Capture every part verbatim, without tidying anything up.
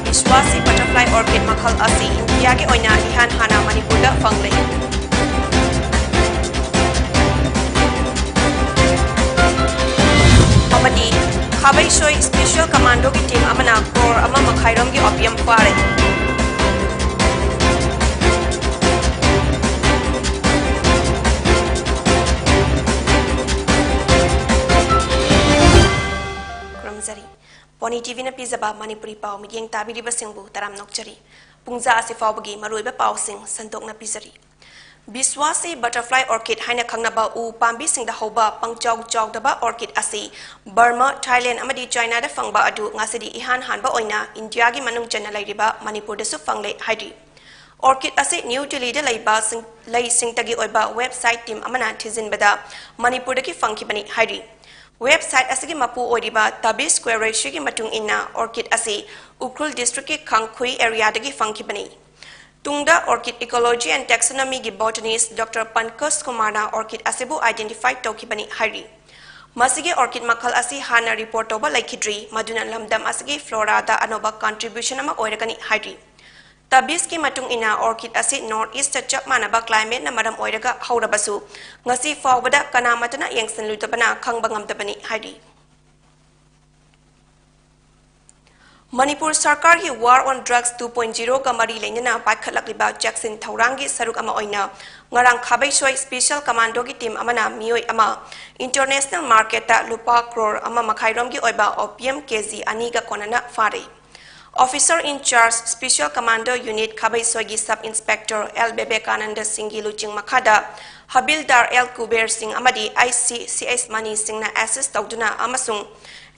ꯕꯤꯁ꯭ꯋꯥꯁꯤ butterfly orchid ꯃꯈꯜ ꯑꯁꯤ ꯏꯟꯗꯤꯌꯥꯒꯤ ꯑꯣꯏꯅ ꯏꯍꯥꯟ ꯍꯥꯟꯅ ꯃꯅꯤꯄꯨꯔꯗ ꯐꯪꯂꯦ꯫ ꯑꯃꯗꯤ ꯈꯥꯕꯩꯁꯣꯏ special commandoꯒꯤ team ꯑꯃꯅ ꯀ꯭ꯔꯣꯔ ꯑꯃ ꯃꯈꯥꯏꯔꯣꯝꯒꯤ opium ꯐꯥꯔꯦ꯫ ꯈꯨꯔꯨꯝꯖꯔꯤ꯫ ꯄꯣꯅꯤ ꯇꯤꯚꯤꯅ ꯄꯤꯖꯕ ꯃꯅꯤꯄꯨꯔꯤ ꯄꯥꯎ ꯃꯤꯠꯌꯦꯡ ꯇꯥꯕꯤꯔꯤꯕꯁꯤꯡꯕꯨ ꯇꯔꯥꯝꯅ ꯑꯣꯛꯆꯔꯤ꯫ ꯄꯨꯡꯖꯥ ꯑꯁꯤꯐꯥꯎꯕꯒꯤ ꯃꯔꯨꯑꯣꯏꯕ ꯄꯥꯎꯁꯤꯡ ꯁꯟꯗꯣꯛꯅ ꯄꯤꯖꯔꯤ꯫ ꯕꯤꯁ꯭ꯋꯥꯁꯤ butterfly orchid ꯍꯥꯏꯅ ꯈꯪꯅꯕ ꯎ ꯄꯥꯝꯕꯤꯁꯤꯡꯗ ꯍꯧꯕ ꯄꯪꯆꯥꯎ ꯆꯥꯎꯗꯕ orchid ꯑꯁꯤ ꯕꯔꯃꯥ, ꯊꯥꯏꯂꯦꯟ ꯑꯃꯗꯤ ꯆꯥꯏꯅꯥꯗ ꯐꯪꯕ ꯑꯗꯨ ꯉꯁꯤꯗꯤ ꯏꯍꯥꯟ ꯍꯥꯟꯕ ꯑꯣꯏꯅ ꯏꯟꯗꯤꯌꯥꯒꯤ ꯃꯅꯨꯡ ꯆꯟꯅ ꯂꯩꯔꯤꯕ ꯃꯅꯤꯄꯨꯔꯗꯁꯨ ꯐꯪꯂꯦ ꯍꯥꯏꯔꯤ꯫ Orchid ꯑꯁꯤ ꯅ꯭ꯌꯨ ꯗꯤꯜꯂꯤꯗ ꯂꯩꯕ ꯁꯤꯡ-, ꯂꯩꯁꯤꯡꯇꯒꯤ ꯑꯣꯏꯕ website team ꯑꯃꯅ ꯊꯤꯖꯤꯟꯕꯗ ꯃꯅꯤꯄꯨꯔꯗꯒꯤ ꯐꯪꯈꯤꯕꯅꯤ ꯍꯥꯏꯔꯤ꯫ Website ꯑꯁꯤꯒꯤ ꯃꯄꯨ ꯑꯣꯏꯔꯤꯕ ꯇꯥꯕꯤꯁ ꯀ꯭ꯋꯦꯔꯦꯁꯤꯒꯤ ꯃꯇꯨꯡ ꯏꯟꯅ, orchid ꯑꯁꯤ ꯎꯈ꯭ꯔꯨꯜ districtꯀꯤ ꯈꯥꯡꯈꯨꯏ areaꯗꯒꯤ ꯐꯪꯈꯤꯕꯅꯤ꯫ ꯇꯨꯡꯗ Orchid Ecology and Taxonomyꯒꯤ botanist Doctor ꯄꯟꯀꯖ ꯀꯨꯃꯥꯔꯅ orchid ꯑꯁꯤꯕꯨ identify ꯇꯧꯈꯤꯕꯅꯤ ꯍꯥꯏꯔꯤ꯫ ꯃꯁꯤꯒꯤ orchid ꯃꯈꯜ ꯑꯁꯤ ꯍꯥꯟꯅ report ꯇꯧꯕ ꯂꯩꯈꯤꯗ꯭ꯔꯤ, ꯃꯗꯨꯅ ꯂꯝꯗꯝ ꯑꯁꯤꯒꯤ floraꯗ ꯑꯅꯧꯕ contribution ꯑꯃ ꯑꯣꯏꯔꯒꯅꯤ ꯍꯥꯏꯔꯤ꯫ ꯇꯕꯤꯁꯀꯤ ꯃꯇꯨꯡ ꯏꯟꯅ, orchid ꯑꯁꯤ North Eastꯇ ꯆꯞ ꯃꯥꯟꯅꯕ climateꯅ ꯃꯔꯝ ꯑꯣꯏꯔꯒ ꯍꯧꯔꯕꯁꯨ, ꯉꯁꯤ ꯐꯥꯎꯕꯗ ꯀꯅꯥꯃꯠꯇꯅ ꯌꯦꯡꯁꯤꯟꯂꯨꯗꯕꯅ ꯈꯪꯕ ꯉꯝꯗꯕꯅꯤ ꯍꯥꯏꯔꯤ꯫ ꯃꯅꯤꯄꯨꯔ ꯁꯔꯀꯥꯔꯒꯤ War on Drugs two point zeroꯒ ꯃꯔꯤ ꯂꯩꯅꯅ ꯄꯥꯏꯈꯠꯂꯛꯂꯤꯕ ꯆꯦꯛꯁꯤꯟ ꯊꯧꯔꯥꯡꯒꯤ ꯁꯔꯨꯛ ꯑꯃ ꯑꯣꯏꯅ ꯉꯔꯥꯡ ꯈꯥꯕꯩꯁꯣꯏ special commandoꯒꯤ team ꯑꯃꯅ ꯃꯤꯑꯣꯏ ꯑꯃ international marketꯇ ꯂꯨꯄꯥ ꯀ꯭ꯔꯣꯔ ꯑꯃ ꯃꯈꯥꯏꯔꯣꯝꯒꯤ ꯑꯣꯏꯕ opium ꯀꯦ ꯖꯤ ꯑꯅꯤꯒ ꯀꯣꯟꯅꯅ ꯐꯥꯔꯦ꯫ Officer in charge Special Commando Unit ꯈꯥꯕꯩꯁꯣꯏꯒꯤ Sub Inspector ꯑꯦꯜ ꯕꯤꯕꯦꯀꯥꯅꯟꯗ ꯁꯤꯡꯒꯤ ꯂꯨꯆꯤꯡ ꯃꯈꯥꯗ ꯍꯕꯤꯜꯗꯥꯔ ꯑꯦꯜ ꯀꯨꯕꯦꯔ ꯁꯤꯡ ꯑꯃꯗꯤ I C C S money ꯁꯤꯡꯅ assist ꯇꯧꯗꯨꯅ ꯑꯃꯁꯨꯡ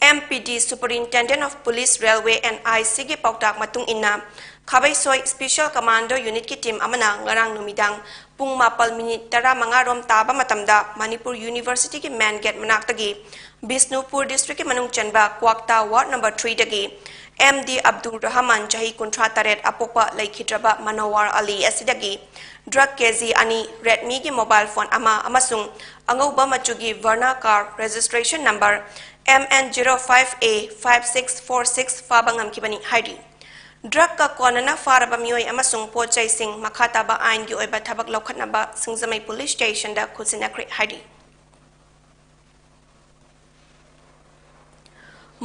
M P D Superintendent of Police Railway and I Cꯒꯤ ꯄꯥꯎꯇꯥꯛ ꯃꯇꯨꯡ ꯏꯟꯅ, ꯈꯥꯕꯩꯁꯣꯏ Special Commando Unitꯀꯤ team ꯑꯃꯅ ꯉꯔꯥꯡ ꯅꯨꯃꯤꯗꯥꯡ ꯄꯨꯡ ꯃꯥꯄꯜ minute ꯇꯔꯥꯃꯉꯥ ꯔꯣꯝ ꯇꯥꯕ ꯃꯇꯝꯗ ꯃꯅꯤꯄꯨꯔ Universityꯒꯤ main gate ꯃꯅꯥꯛꯇꯒꯤ ꯕꯤꯁꯅꯨꯄꯨꯔ districtꯀꯤ ꯃꯅꯨꯡ ꯆꯟꯕ ꯀ꯭ꯋꯥꯛꯇꯥ ward number threeꯗꯒꯤ M D Abdul Rahman, ꯆꯍꯤ ꯀꯨꯟꯊ꯭ꯔꯥ ꯇꯔꯦꯠ, ꯑꯄꯣꯛꯄ ꯂꯩꯈꯤꯗ꯭ꯔꯕ ꯃꯅꯣꯋꯥꯔ ꯑꯂꯤ ꯑꯁꯤꯗꯒꯤ drug ꯀꯦ ꯖꯤ ꯑꯅꯤ, Redmiꯒꯤ mobile phone ꯑꯃ ꯑꯃꯁꯨꯡ ꯑꯉꯧꯕ ꯃꯆꯨꯒꯤ Verna car registration number M N zero five A five six four six ꯐꯥꯕ ꯉꯝꯈꯤꯕꯅꯤ ꯍꯥꯏꯔꯤ꯫ ꯗ꯭ꯔꯒꯀ ꯀꯣꯟꯅꯅ ꯐꯥꯔꯕ ꯃꯤꯑꯣꯏ ꯑꯃꯁꯨꯡ ꯄꯣꯠ ꯆꯩꯁꯤꯡ ꯃꯈꯥ ꯇꯥꯕ ꯑꯥꯏꯟꯒꯤ ꯑꯣꯏꯕ ꯊꯕꯛ ꯂꯧꯈꯠꯅꯕ ꯁꯤꯡꯖꯃꯩ ꯄꯨꯂꯤꯁ ꯁ꯭ꯇꯦꯁꯟꯗ ꯈꯨꯠꯁꯤꯟꯅꯈ꯭ꯔꯦ ꯍꯥꯏꯔꯤ꯫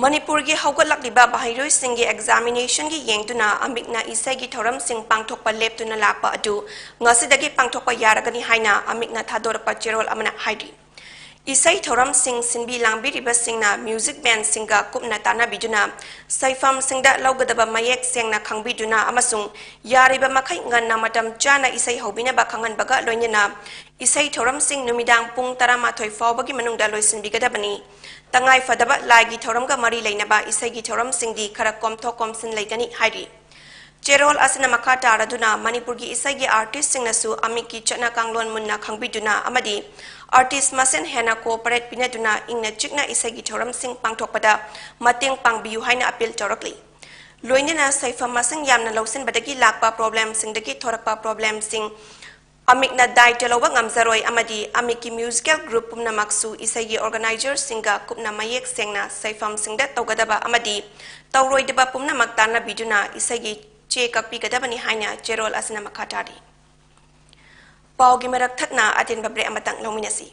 ꯃꯅꯤꯄꯨꯔꯒꯤ ꯍꯧꯒꯠꯂꯛꯂꯤꯕ ꯃꯍꯩꯔꯣꯏꯁꯤꯡꯒꯤ ꯑꯦꯛꯖꯥꯃꯤꯅꯦꯁꯟꯒꯤ ꯌꯦꯡꯗꯨꯅ ꯑꯃꯤꯛꯅ ꯏꯁꯩꯒꯤ ꯊꯧꯔꯝꯁꯤꯡ ꯄꯥꯡꯊꯣꯛꯄ ꯂꯦꯞꯇꯨꯅ ꯂꯥꯛꯄ ꯑꯗꯨ ꯉꯁꯤꯗꯒꯤ ꯄꯥꯡꯊꯣꯛꯄ ꯌꯥꯔꯒꯅꯤ ꯍꯥꯏꯅ ꯑꯃꯤꯛꯅ ꯊꯥꯗꯣꯔꯛꯄ ꯆꯦꯔꯣꯜ ꯑꯃꯅ ꯍꯥꯏꯔꯤ꯫ ꯏꯁꯩ ꯊꯧꯔꯝꯁꯤꯡ ꯁꯤꯟꯕꯤ ꯂꯥꯡꯕꯤꯔꯤꯕꯁꯤꯡꯅ ꯃ꯭ꯌꯨꯖꯤꯛ ꯕꯦꯟꯁꯤꯡꯒ ꯀꯨꯞꯅ ꯇꯥꯟꯅꯕꯤꯗꯨꯅ ꯁꯩꯐꯝꯁꯤꯡꯗ ꯂꯧꯒꯗꯕ ꯃꯌꯦꯛ ꯁꯦꯡꯅ ꯈꯪꯕꯤꯗꯨꯅ ꯑꯃꯁꯨꯡ ꯌꯥꯔꯤꯕ ꯃꯈꯩ ꯉꯟꯅ ꯃꯇꯝ ꯆꯥꯅ ꯏꯁꯩ ꯍꯧꯕꯤꯅꯕ ꯈꯪꯍꯟꯕꯒ ꯂꯣꯏꯅꯅ ꯏꯁꯩ ꯊꯧꯔꯝꯁꯤꯡ ꯅꯨꯃꯤꯗꯥꯡ ꯄꯨꯡ ꯇꯔꯥꯃꯥꯊꯣꯏ ꯐꯥꯎꯕꯒꯤ ꯃꯅꯨꯡꯗ ꯂꯣꯏꯁꯤꯟꯕꯤꯒꯗꯕꯅꯤ꯫ ꯇꯉꯥꯏ ꯐꯗꯕ ꯂꯥꯏꯒꯤ ꯊꯧꯔꯝꯒ ꯃꯔꯤ ꯂꯩꯅꯕ ꯏꯁꯩꯒꯤ ꯊꯧꯔꯝꯁꯤꯡꯗꯤ ꯈꯔ ꯀꯣꯝꯊꯣꯛ ꯀꯣꯝꯁꯤꯟ ꯂꯩꯒꯅꯤ ꯍꯥꯏꯔꯤ꯫ ꯆꯦꯔꯣꯜ ꯑꯁꯤꯅ ꯃꯈꯥ ꯇꯥꯔꯗꯨꯅ ꯃꯅꯤꯄꯨꯔꯒꯤ ꯏꯁꯩꯒꯤ ꯑꯥꯔꯇꯤꯁꯁꯤꯡꯅꯁꯨ ꯑꯃꯤꯛꯀꯤ ꯆꯠꯅ ꯀꯥꯡꯂꯣꯟ ꯃꯨꯟꯅ ꯈꯪꯕꯤꯗꯨꯅ ꯑꯃꯗꯤ ꯑꯥꯔꯇꯤꯁ ꯃꯁꯦꯟ ꯍꯦꯟꯅ ꯀꯣꯑꯣꯄꯔꯦꯠ ꯄꯤꯅꯗꯨꯅ ꯏꯪꯅ ꯆꯤꯛꯅ ꯏꯁꯩꯒꯤ ꯊꯧꯔꯝꯁꯤꯡ ꯄꯥꯡꯊꯣꯛꯄꯗ ꯃꯇꯦꯡ ꯄꯥꯡꯕꯤꯌꯨ ꯍꯥꯏꯅ ꯑꯄꯤꯜ ꯇꯧꯔꯛꯂꯤ꯫ ꯂꯣꯏꯅꯅ ꯁꯩꯐꯝ ꯃꯁꯤꯡ ꯌꯥꯝꯅ ꯂꯧꯁꯤꯟꯕꯗꯒꯤ ꯂꯥꯛꯄ ꯄ꯭ꯔꯣꯕ꯭ꯂꯦꯝꯁꯤꯡꯗꯒꯤ ꯊꯣꯔꯛꯄ ꯄ꯭ꯔꯣꯕ꯭ꯂꯦꯝꯁꯤꯡ ꯑꯃꯤꯛꯅ ꯗꯥꯏꯇ ꯂꯧꯕ ꯉꯝꯖꯔꯣꯏ ꯑꯃꯗꯤ ꯑꯃꯤꯛꯀꯤ ꯃ꯭ꯌꯨꯖꯤꯀꯦꯜ ꯒ꯭ꯔꯨꯞ ꯄꯨꯝꯅꯃꯛꯁꯨ ꯏꯁꯩꯒꯤ ꯑꯣꯔꯒꯅꯥꯏꯖꯔꯁꯤꯡꯒ ꯀꯨꯞꯅ ꯃꯌꯦꯛ ꯁꯦꯡꯅ ꯁꯩꯐꯝꯁꯤꯡꯗ ꯇꯧꯒꯗꯕ ꯑꯃꯗꯤ ꯇꯧꯔꯣꯏꯗꯕ ꯄꯨꯝꯅꯃꯛ ꯇꯥꯟꯅꯕꯤꯗꯨꯅ ꯏꯁꯩꯒꯤ ꯆꯦ ꯀꯛꯄꯤꯒꯗꯕꯅꯤ ꯍꯥꯏꯅ ꯆꯦꯔꯣꯜ ꯑꯁꯤꯅ ꯃꯈꯥ ꯇꯥꯔꯤ꯫ ꯄꯥꯎꯒꯤ ꯃꯔꯛ ꯊꯠꯅ ꯑꯇꯦꯟꯕ ꯕ꯭ꯔꯦꯛ ꯑꯃꯇꯪ ꯂꯧꯃꯤꯟꯅꯁꯤ꯫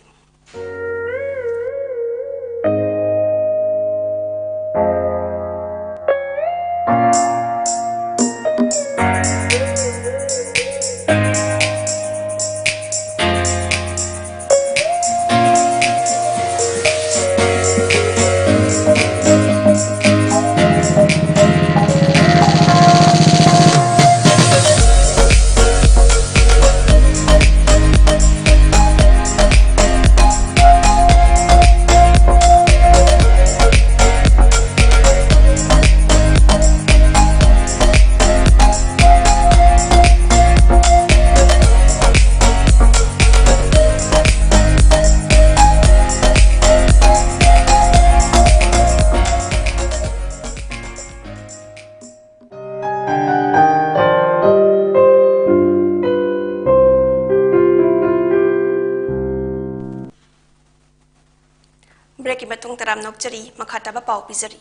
ꯕ꯭ꯔꯦꯛꯀꯤ ꯃꯇꯨꯡ ꯇꯔꯥꯝꯅ ꯑꯣꯛꯆꯔꯤ, ꯃꯈꯥ ꯇꯥꯕ ꯄꯥꯎ ꯄꯤꯖꯔꯤ꯫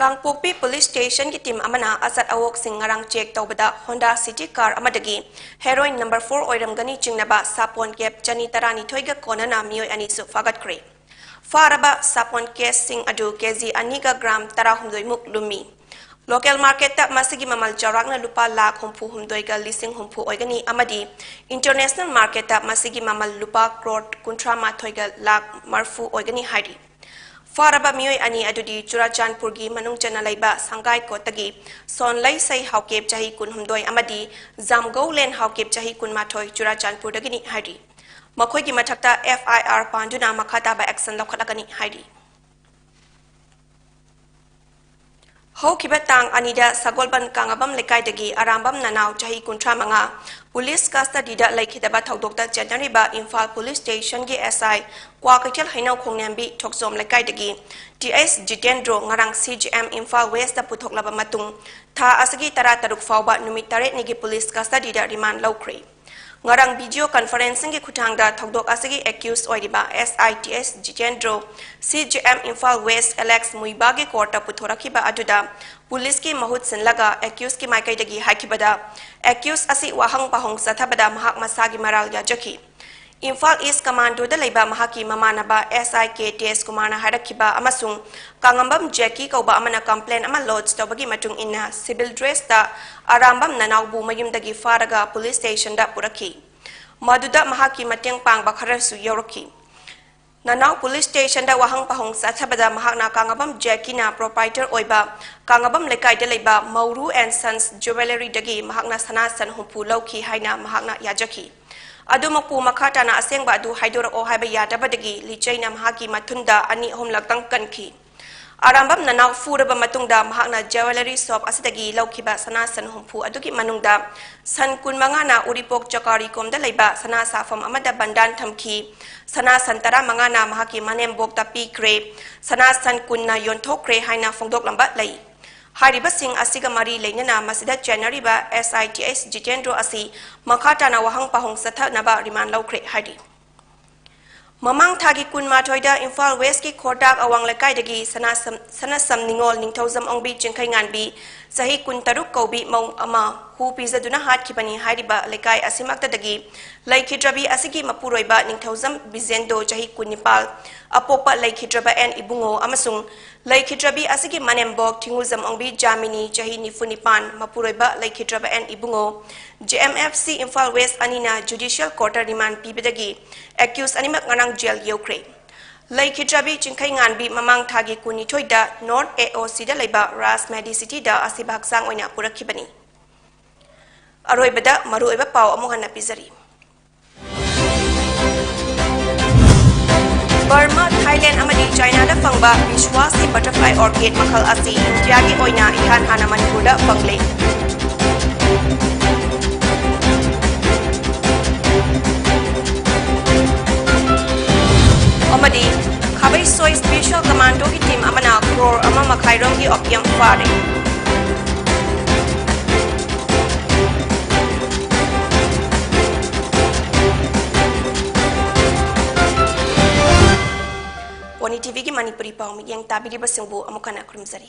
ꯀꯥꯡꯄꯣꯛꯄꯤ ꯄꯨꯂꯤꯁ ꯁ꯭ꯇꯦꯁꯟꯒꯤ ꯇꯤꯝ ꯑꯃꯅ ꯑꯆꯠ ꯑꯋꯣꯛꯁꯤꯡ ꯉꯔꯥꯡ ꯆꯦꯛ ꯇꯧꯕꯗ ꯍꯣꯟꯗꯥ ꯁꯤꯇꯤ ꯀꯥꯔ ꯑꯃꯗꯒꯤ ꯍꯦꯔꯣꯏꯟ ꯅꯝꯕꯔ ꯐꯣꯔ ꯑꯣꯏꯔꯝꯒꯅꯤ ꯆꯤꯡꯅꯕ ꯁꯥꯄꯣꯟ ꯀꯦꯞ ꯆꯅꯤ ꯇꯔꯥꯅꯤꯊꯣꯏꯒ ꯀꯣꯟꯅꯅ ꯃꯤꯑꯣꯏ ꯑꯅꯤꯁꯨ ꯐꯥꯒꯠꯈ꯭ꯔꯦ꯫ ꯐꯥꯔꯕ ꯁꯥꯄꯣꯟ ꯀꯦꯁꯁꯤꯡ ꯑꯗꯨ ꯀꯦꯖꯤ ꯑꯅꯤꯒ ꯒ꯭ꯔꯥꯝ ꯇꯔꯥꯍꯨꯝꯗꯣꯏꯃꯨꯛ ꯂꯨꯝꯃꯤ꯫ ꯂꯣꯀꯦꯜ ꯃꯥꯔꯀꯦꯠꯇ ꯃꯁꯤꯒꯤ ꯃꯃꯜ ꯆꯥꯎꯔꯥꯛꯅ ꯂꯨꯄꯥ ꯂꯥꯈ ꯍꯨꯝꯐꯨ ꯍꯨꯝꯗꯣꯏꯒ ꯂꯤꯁꯤꯡ ꯍꯨꯝꯐꯨ ꯑꯣꯏꯒꯅꯤ ꯑꯃꯗꯤ ꯏꯟꯇꯔꯅꯦꯁꯅꯦꯜ ꯃꯥꯔꯀꯦꯠꯇ ꯃꯁꯤꯒꯤ ꯃꯃꯜ ꯂꯨꯄꯥ ꯀ꯭ꯔꯣꯔ ꯀꯨꯟꯊ꯭ꯔꯥ ꯃꯥꯊꯣꯏꯒ ꯂꯥꯈ ꯃꯔꯐꯨ ꯑꯣꯏꯒꯅꯤ ꯍꯥꯏꯔꯤ꯫ ꯐꯥꯔꯕ ꯃꯤꯑꯣꯏ ꯑꯅꯤ ꯑꯗꯨꯗꯤ ꯆꯨꯔꯥꯆꯥꯟꯄꯨꯔꯒꯤ ꯃꯅꯨꯡ ꯆꯟꯅ ꯂꯩꯕ ꯁꯪꯒꯥꯏ ꯀꯣꯠꯇꯒꯤ ꯁꯣꯟꯂꯩꯁꯩ ꯍꯥꯎꯀꯦꯞ ꯆꯍꯤ ꯀꯨꯟꯍꯨꯝꯗꯣꯏ ꯑꯃꯗꯤ ꯖꯥꯝꯒꯧꯂꯦꯟ ꯍꯥꯎꯀꯦꯞ ꯆꯍꯤ ꯀꯨꯟꯃꯥꯊꯣꯏ ꯆꯨꯔꯥꯆꯥꯟꯄꯨꯔꯗꯒꯤꯅꯤ ꯍꯥꯏꯔꯤ꯫ ꯃꯈꯣꯏꯒꯤ ꯃꯊꯛꯇ ꯑꯦꯐ ꯑꯥꯏ ꯑꯥꯔ ꯄꯥꯟꯗꯨꯅ ꯃꯈꯥ ꯇꯥꯕ ꯑꯦꯛꯁꯟ ꯂꯧꯈꯠꯂꯒꯅꯤ ꯍꯥꯏꯔꯤ꯫ ꯍꯧꯈꯤꯕ ꯇꯥꯡ ꯑꯅꯤꯗ ꯁꯒꯣꯜꯕꯟ ꯀꯥꯡꯉꯕꯝ ꯂꯩꯀꯥꯏꯗꯒꯤ ꯑꯔꯥꯝꯕꯝ ꯅꯅꯥꯎ ꯆꯍꯤ ꯀꯨꯟꯊ꯭ꯔꯥ ꯃꯉꯥ ꯄꯨꯂꯤꯁ ꯀꯁꯇꯗꯤꯗ ꯂꯩꯈꯤꯗꯕ ꯊꯧꯗꯣꯛꯇ ꯆꯦꯟꯅꯔꯤꯕ ꯏꯝꯐꯥꯜ ꯄꯨꯂꯤꯁ ꯁ꯭ꯇꯦꯁꯟꯒꯤ ꯑꯦꯁ ꯑꯥꯏ ꯀ꯭ꯋꯥꯀꯩꯊꯦꯜ ꯍꯩꯅꯧ ꯈꯣꯡꯅꯦꯝꯕꯤ ꯊꯣꯛꯆꯣꯝ ꯂꯩꯀꯥꯏꯗꯒꯤ ꯇꯤ ꯑꯦꯁ ꯖꯤꯇꯦꯟꯗ꯭ꯔꯣ ꯉꯔꯥꯡ C J M Imphal west ꯄꯨꯊꯣꯛꯂꯕ ꯃꯇꯨꯡ ꯊꯥ ꯑꯁꯤꯒꯤ ꯇꯔꯥꯇꯔꯨꯛ ꯐꯥꯎꯕ ꯅꯨꯃꯤꯠ ꯇꯔꯦꯠꯅꯤꯒꯤ ꯄꯨꯂꯤꯁ ꯀꯁꯇꯗꯤꯗ ꯔꯤꯃꯥꯟ ꯂꯧꯈ꯭ꯔꯦ꯫ ꯉꯔꯥꯡ ꯚꯤꯗꯤꯑꯣ ꯀꯟꯐꯔꯦꯟꯁꯤꯡꯒꯤ ꯈꯨꯠꯊꯥꯡꯗ ꯊꯧꯗꯣꯛ ꯑꯁꯤꯒꯤ ꯑꯦꯀ꯭ꯌꯨꯁ ꯑꯣꯏꯔꯤꯕ ꯑꯦꯁ ꯑꯥꯏ T S Jitendro, C J M Imphal west ꯑꯦꯂꯦꯛꯁ ꯃꯨꯏꯕꯥꯒꯤ ꯀꯣꯔꯠꯇ ꯄꯨꯊꯣꯔꯛꯈꯤꯕ ꯑꯗꯨꯗ ꯄꯨꯂꯤꯁꯀꯤ ꯃꯍꯨꯠ ꯁꯤꯜꯂꯒ ꯑꯦꯀ꯭ꯌꯨꯁꯀꯤ ꯃꯥꯏꯀꯩꯗꯒꯤ ꯍꯥꯏꯈꯤꯕꯗ ꯑꯦꯀ꯭ꯌꯨꯁ ꯑꯁꯤ ꯋꯥꯍꯪ ꯄꯥꯎꯍꯪ ꯆꯠꯊꯕꯗ ꯃꯍꯥꯛ ꯃꯁꯥꯒꯤ ꯃꯔꯥꯜ ꯌꯥꯖꯈꯤ꯫ ꯏꯝꯐꯥꯜ ꯏꯁ ꯀꯃꯥꯟꯗꯣꯗ ꯂꯩꯕ ꯃꯍꯥꯛꯀꯤ ꯃꯃꯥꯟꯅꯕ ꯑꯦꯁ ꯑꯥꯏ ꯀꯦ ꯇꯦꯖ ꯀꯨꯃꯥꯔꯅ ꯍꯥꯏꯔꯛꯈꯤꯕ ꯑꯃꯁꯨꯡ ꯀꯥꯡꯉꯝꯕꯝ ꯖꯦꯀꯤ ꯀꯧꯕ ꯑꯃꯅ ꯀꯝꯄ꯭ꯂꯦꯟ ꯑꯃ ꯂꯣꯗꯖ ꯇꯧꯕꯒꯤ ꯃꯇꯨꯡ ꯏꯟꯅ ꯁꯤꯚꯤꯜ ꯗ꯭ꯔꯦꯁꯇ ꯑꯔꯥꯝꯕꯝ ꯅꯅꯥꯎꯕꯨ ꯃꯌꯨꯝꯗꯒꯤ ꯐꯥꯔꯒ ꯄꯨꯂꯤꯁ ꯁ꯭ꯇꯦꯁꯟꯗ ꯄꯨꯔꯛꯈꯤ꯫ ꯃꯗꯨꯗ ꯃꯍꯥꯛꯀꯤ ꯃꯇꯦꯡ ꯄꯥꯡꯕ ꯈꯔꯁꯨ ꯌꯥꯎꯔꯛꯈꯤ꯫ ꯅꯅꯥꯎ ꯄꯨꯂꯤꯁ ꯁ꯭ꯇꯦꯁꯟꯗ ꯋꯥꯍꯪ ꯄꯥꯎꯍꯪ ꯆꯠꯊꯕꯗ ꯃꯍꯥꯛꯅ ꯀꯥꯡꯉꯕꯝ ꯖꯦꯀꯤꯅ ꯄ꯭ꯔꯣꯄꯥꯏꯇꯔ ꯑꯣꯏꯕ ꯀꯥꯡꯉꯕꯝ ꯂꯩꯀꯥꯏꯗ ꯂꯩꯕ ꯃꯧꯔꯨ ꯑꯦꯟ ꯁꯟꯁ ꯖꯨꯋꯦꯂꯔꯤꯗꯒꯤ ꯃꯍꯥꯛꯅ ꯁꯅꯥ ꯁꯟ ꯍꯨꯝꯐꯨ ꯂꯧꯈꯤ ꯍꯥꯏꯅ ꯃꯍꯥꯛꯅ ꯌꯥꯖꯈꯤ꯫ ꯑꯗꯨꯃꯛꯄꯨ ꯃꯈꯥ ꯇꯥꯅ ꯑꯁꯦꯡꯕ ꯑꯗꯨ ꯍꯥꯏꯗꯣꯔꯛꯑꯣ ꯍꯥꯏꯕ ꯌꯥꯗꯕꯗꯒꯤ ꯂꯤꯆꯩꯅ ꯃꯍꯥꯛꯀꯤ ꯃꯊꯨꯟꯗ ꯑꯅꯤ ꯑꯍꯨꯝꯂꯛꯇꯪ ꯀꯟꯈꯤ꯫ ꯑꯔꯥꯝꯕꯝ ꯅꯅꯥꯎ ꯐꯨꯔꯕ ꯃꯇꯨꯡꯗ ꯃꯍꯥꯛꯅ ꯖꯨꯋꯦꯂꯔꯤ ꯁꯣꯞ ꯑꯁꯤꯗꯒꯤ ꯂꯧꯈꯤꯕ ꯁꯅꯥ ꯁꯟ ꯍꯨꯝꯐꯨ ꯑꯗꯨꯒꯤ ꯃꯅꯨꯡꯗ ꯁꯟ ꯀꯨꯟꯃꯉꯥꯅ ꯎꯔꯤꯄꯣꯛ ꯆꯀꯥꯔꯤꯀꯣꯝꯗ ꯂꯩꯕ ꯁꯅꯥ ꯁꯥꯐꯝ ꯑꯃꯗ ꯕꯟꯗꯥꯟ ꯊꯝꯈꯤ꯫ ꯁꯅꯥ ꯁꯟ ꯇꯔꯥꯃꯉꯥꯅ ꯃꯍꯥꯛꯀꯤ ꯃꯅꯦꯝꯕꯣꯛꯇ ꯄꯤꯈ꯭ꯔꯦ꯫ ꯁꯅꯥ ꯁꯟ ꯀꯨꯟꯅ ꯌꯣꯟꯊꯣꯛꯈ꯭ꯔꯦ ꯍꯥꯏꯅ ꯐꯣꯡꯗꯣꯛꯂꯝꯕ ꯂꯩ꯫ ꯍꯥꯏꯔꯤꯕꯁꯤꯡ ꯑꯁꯤꯒ ꯃꯔꯤ ꯂꯩꯅꯅ ꯃꯁꯤꯗ ꯆꯦꯟꯅꯔꯤꯕ ꯑꯦꯁ ꯑꯥꯏ ꯇꯤ ꯑꯦꯁ ꯖꯤꯇꯦꯟꯗ꯭ꯔꯣ ꯑꯁꯤ ꯃꯈꯥ ꯇꯥꯅ ꯋꯥꯍꯪ ꯄꯥꯎꯍꯪ ꯆꯠꯊꯅꯕ ꯔꯤꯃꯥꯟ ꯂꯧꯈ꯭ꯔꯦ ꯍꯥꯏꯔꯤ꯫ ꯃꯃꯥꯡ ꯊꯥꯒꯤ ꯀꯨꯟꯃꯥꯊꯣꯏꯗ ꯏꯝꯐꯥꯜ ꯋꯦꯁꯀꯤ ꯈꯣꯔꯇꯥꯛ ꯑꯋꯥꯡ ꯂꯩꯀꯥꯏꯗꯒꯤ ꯁꯅꯥꯁꯝ-, ꯁꯅꯥꯁꯝ ꯅꯤꯉꯣꯜ ꯅꯤꯡꯊꯧꯖꯝ ꯑꯣꯡꯕꯤ ꯆꯤꯡꯈꯩꯉꯥꯟꯕꯤ ꯆꯍꯤ ꯀꯨꯟꯇꯔꯨꯛ ꯀꯧꯕꯤ ꯃꯧ ꯑꯃ ꯍꯨ ꯄꯤꯖꯗꯨꯅ ꯍꯥꯠꯈꯤꯕꯅꯤ ꯍꯥꯏꯔꯤꯕ ꯂꯩꯀꯥꯏ ꯑꯁꯤꯃꯛꯇꯗꯒꯤ ꯂꯩꯈꯤꯗ꯭ꯔꯕꯤ ꯑꯁꯤꯒꯤ ꯃꯄꯨꯔꯣꯏꯕ ꯅꯤꯡꯊꯧꯖꯝ ꯕꯤꯖꯦꯟꯗꯣ ꯆꯍꯤ ꯀꯨꯟꯅꯤꯄꯥꯜ, ꯑꯄꯣꯛꯄ ꯂꯩꯈꯤꯗ꯭ꯔꯕ ꯑꯦꯟ ꯏꯕꯨꯡꯉꯣ ꯑꯃꯁꯨꯡ ꯂꯩꯈꯤꯗ꯭ꯔꯕꯤ ꯑꯁꯤꯒꯤ ꯃꯅꯦꯝꯕꯣꯛ ꯊꯤꯡꯉꯨꯖꯝ ꯑꯣꯡꯕꯤ ꯖꯥꯃꯤꯅꯤ ꯆꯍꯤ ꯅꯤꯐꯨ ꯅꯤꯄꯥꯟ, ꯃꯄꯨꯔꯣꯏꯕ ꯂꯩꯈꯤꯗ꯭ꯔꯕ N Ibungo, J M F C Imphal West ꯑꯅꯤꯅ ꯖꯨꯗꯤꯁꯤꯌꯦꯜ ꯀꯣꯔꯠꯇ ꯔꯤꯃꯥꯟ ꯄꯤꯕꯗꯒꯤ ꯑꯦꯀ꯭ꯌꯨꯁ ꯑꯅꯤꯃꯛ ꯉꯔꯥꯡ ꯖꯦꯜ ꯌꯧꯈ꯭ꯔꯦ꯫ ꯂꯩꯈꯤꯗ꯭ꯔꯕꯤ ꯆꯤꯡꯈꯩꯉꯥꯟꯕꯤ ꯃꯃꯥꯡ ꯊꯥꯒꯤ ꯀꯨꯟꯅꯤꯊꯣꯏꯗ ꯅꯣꯔꯠ A O Cꯗ ꯂꯩꯕ ꯔꯥꯖ ꯃꯦꯗꯤꯁꯤꯇꯤꯗ ꯑꯁꯤꯕ ꯍꯛꯆꯥꯡ ꯑꯣꯏꯅ ꯄꯨꯔꯛꯈꯤꯕꯅꯤ꯫ ꯑꯔꯣꯏꯕꯗ ꯃꯔꯨꯑꯣꯏꯕ ꯄꯥꯎ ꯑꯃꯨꯛ ꯍꯟꯅ ꯄꯤꯖꯔꯤ꯫ ꯕꯔꯃꯥ, ꯊꯥꯏꯂꯦꯟ ꯑꯃꯗꯤ ꯆꯥꯏꯅꯥꯗ ꯐꯪꯕ ꯕꯤꯁ꯭ꯋꯥꯁꯀꯤ butterfly orchid ꯃꯈꯜ ꯑꯁꯤ ꯏꯟꯗꯤꯌꯥꯒꯤ ꯑꯣꯏꯅ ꯏꯍꯥꯟ ꯍꯥꯟꯅ ꯃꯅꯤꯄꯨꯔꯗ ꯐꯪꯂꯦ꯫ ꯑꯃꯗꯤ ꯈꯥꯕꯩꯁꯣꯏ Special Commandoꯒꯤ team ꯑꯃꯅ ꯀ꯭ꯔꯣꯔ ꯑꯃ ꯃꯈꯥꯏ ꯔꯣꯝꯒꯤ opium ꯐꯥꯔꯦ꯫ ꯄꯣꯅꯤ TVꯒꯤ ꯃꯅꯤꯄꯨꯔꯤ ꯄꯥꯎ ꯃꯤꯠꯌꯦꯡ ꯇꯥꯕꯤꯔꯤꯕꯁꯤꯡꯕꯨ ꯑꯃꯨꯛ ꯍꯟꯅ ꯈꯨꯔꯨꯝꯖꯔꯤ꯫